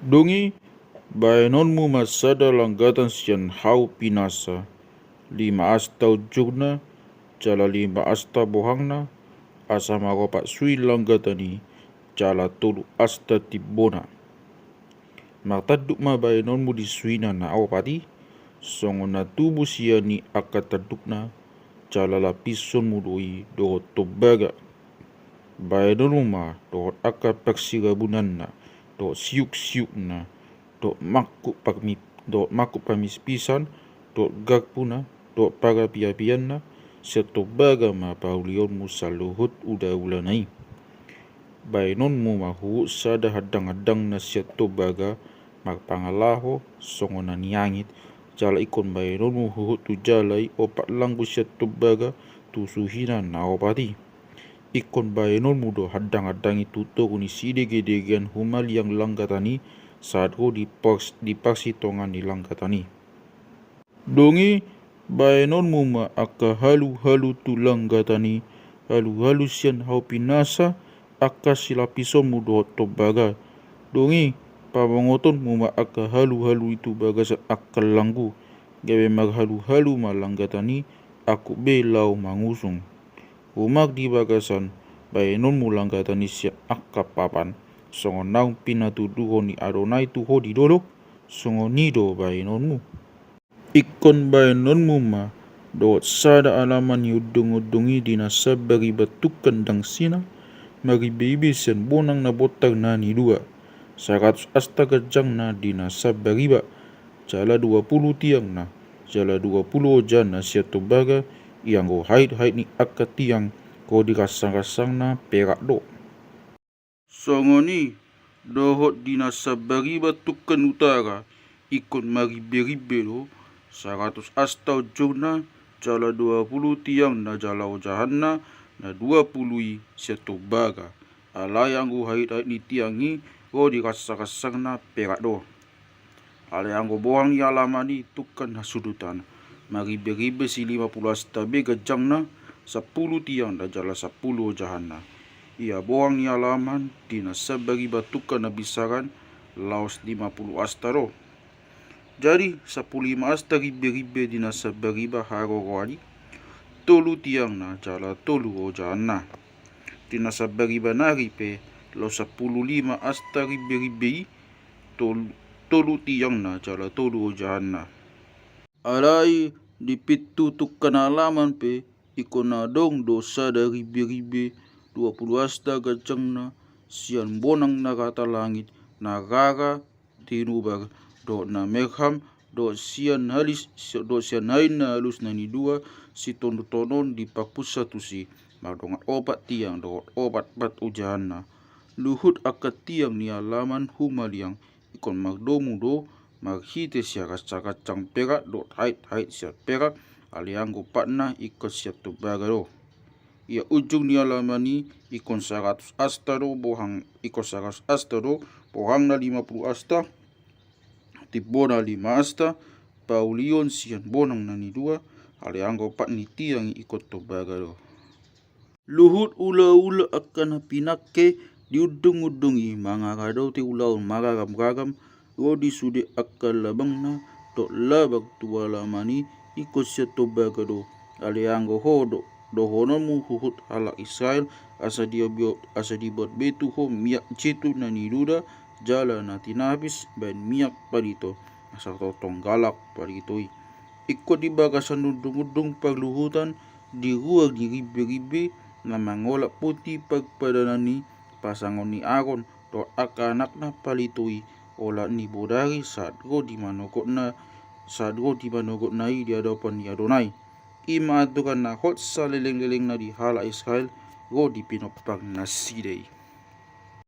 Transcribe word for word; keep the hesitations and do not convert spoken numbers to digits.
Dung i, baenonmu ma sada langgatan sian hau pinasa, lima asta ujungna, jala lima asta bohangna, asa maropat suhi langgatan i, jala tolu asta timbona. Martanduk ma baenonmu di suhina na opat i, songon na tubu sian i angka tandukna, jala lapisonmu do i dohot tombaga. Baenonmu ma dohot angka parsirabunanna, dohot siuksiukna, dohot mangkuk parmi-, dohot mangkuk pamispisan, dohot garpuna, dohot parapiapianna, sian tombaga ma paulionmu saluhut ulaulana i. Baenonmu ma huhut sada handanghandangna sian tombaga marpangalaho songon na niangit, jala ingkon baenonmu huhut tu jala i opat langgu sian tombaga tu suhina na opat i. Ingkon baenonmu do handanghandang i tu togu ni sidegedegean humaliang langgatan i, sahat ro di pars-, di parsitongaan ni langgatan i. Dung i, baenonmu ma angka haluhalu tu langgatan i, haluhalu sian hau pinasa, angka silapisonmu dohot tombaga. Dung i, pamongotonmu ma angka haluhalu i tu bagasan angka langgu, gabe marhaluhalu ma langgatan i, angkup be laho mangusung. Umak di bagasan baenonmu langgatan i sian angka papan, songon naung pinatuduhon ni Adonai tu ho di dolok, songon i do baenonmu. Ingkon baenonmu ma dohot sada alaman ni undungundung i di na sambariba tungkan dangsina, mariberibe sian bonang na bontar na nidua, saratus asta ganjangna di na sambariba, jala dua pulu tiangna, jala dua pulu ojahanna sian tombaga, ianggo haithaitna ni angka tiang, ro di ransangransanganna perak do. Songon i dohot di na sambariba tungkan utara, ingkon mariberibe do, saratus asta ujungna, jala dua pulu tiangna jala ojahanna, na dua pulu i sian tombaga. Alai anggo haithaitna ni tiang i, ro di ransangransanganna perak do. Alai anggo bohang ni alaman i tungkan hasudutan, mariberibe silima pulu asta be ganjangna, sampulu tiangna jala sampulu ojahanna. Ia bohang ni alaman di na sambariba tungkan na binsaran, laos lima pulu asta do. Jadi, sampulu lima asta riberibe di na sambariba haroroan i, tolu tiangna jala tolu ojahanna. Di na sambariba nari pe, laos sampulu lima asta riberibe i, tol-, tolu tiangna jala tolu ojahanna. Alai di pintu tungkan alaman pe ingkon adong do sada riberibe dua pulu asta ganjangna sian bonang na rata langit, na rara tinubar, dohot na merham, dohot sian halis, dohot sian hain na halus na nidua, sitondotonon di parpunsa tusi, mardongan opat tiang dohot opat pat ojahanna. Luhut angka tiang ni alaman humaliang ingkon mardomu do marhite sian ransangransangan perak dohot haithaitna sian perak, alai anggo patna ingkon sian tombaga do. Ia ujung ni alaman i ingkon saratus asta do bohang, ingkon saratus asta do bohangna, lima pulu asta, timbona lima asta, paulion sian bonang na nidua, alai anggo pat ni tiang i ingkon tombaga do. Luhut ulaula angka na pinangke di undungundung i mangaradoti ulaon mararamragam, ro di sude angka labangna dohot labang tu alaman i ingkon sian tombaga do. Alai anggo ho do, dohononmu huhut halak Israel, asa di-, asa dibuat be tu ho miak jetun na niduda, jala na tinapis baen miak palito, asa tongtong galak palito i. Ingkon di bagasan undungundung parluhutan, di ruar ni riberibe na mangolap poti parpadanan i, pasangon ni Aron dohot angka anakna palito i, olat ni bodari sahat ro di manogotna, sahat ro di manogotna i di adopan ni Adonai. I ma aturan na hot salelenglelengna di halak Israel, ro di pinompar nasida i.